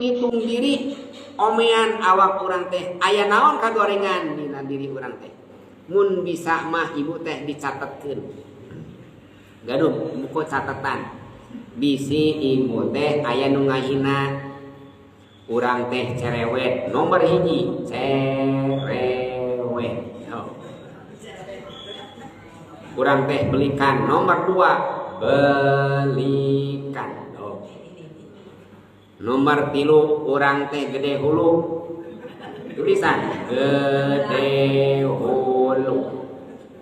Ngitung diri, omean awak urang teh aya naon kagorengan dina diri urang teh. Mun bisa mah ibu teh dicatetkeun, gaduh buku catatan, bisi ibu teh aya nu ngahina. Urang teh cerewet, nomor 1 cerewet. Oh. Urang teh belikan, nomor 2 belikan. Oh. Nomor 3 urang teh gede hulu, tulisan gede hulu.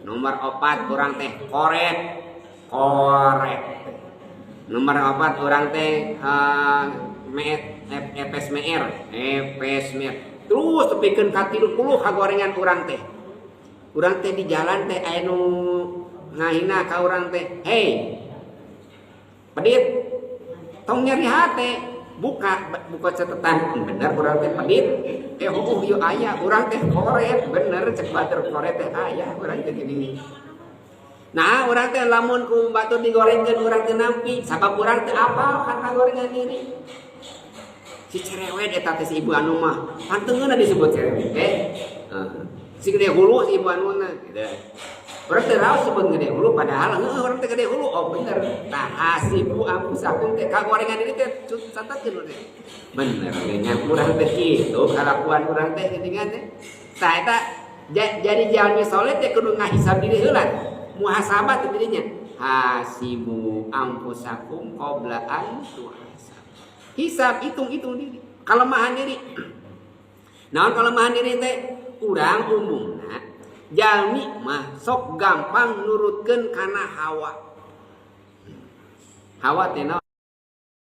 Nomor 4 urang teh koret koret. Nomor 4 urang teh epes meer epes meer. Terus tepikeun ka 30 kagorengan urang teh. Urang teh di jalan teh aya nu ngahina ka urang teh, "Hei pedit, tong nyeri hate." Buka buka catatan, bener urang teh pedit. Eh, oh, ieu aya urang teh koret, bener cek batur koret teh aya urang teh gini. Nah, urang teh lamun ku batur digorengkeun, urang teh nampi, sabab urang teh apal kan kagorengan diri. Si cerewet eta teh si ibu anu mah pantengeuna disebut cerewet teh. Si gede hulu si ibu anu na gitu. Urang teh raos sebut gede hulu, padahal heueuh urang teh gede hulu. Oh, bener. Tah, hasibu anfusakum teh kagorengan diri teh catatkeun teh. Bener nya urang teh kitu kalakuan urang teh geuningan teh. Tah, eta jadi jalmi soleh teh kudu ngahisab diri heula. Muhasabah teh dirinya. Hasibu anfusakum qabla an tuhasab. Hisab, hitung-hitung diri. Kalemahan diri. Naon kalemahan diri teh? Urang umumna jalmi mah sok gampang nurutkeun kana hawa. Hawa teh naon?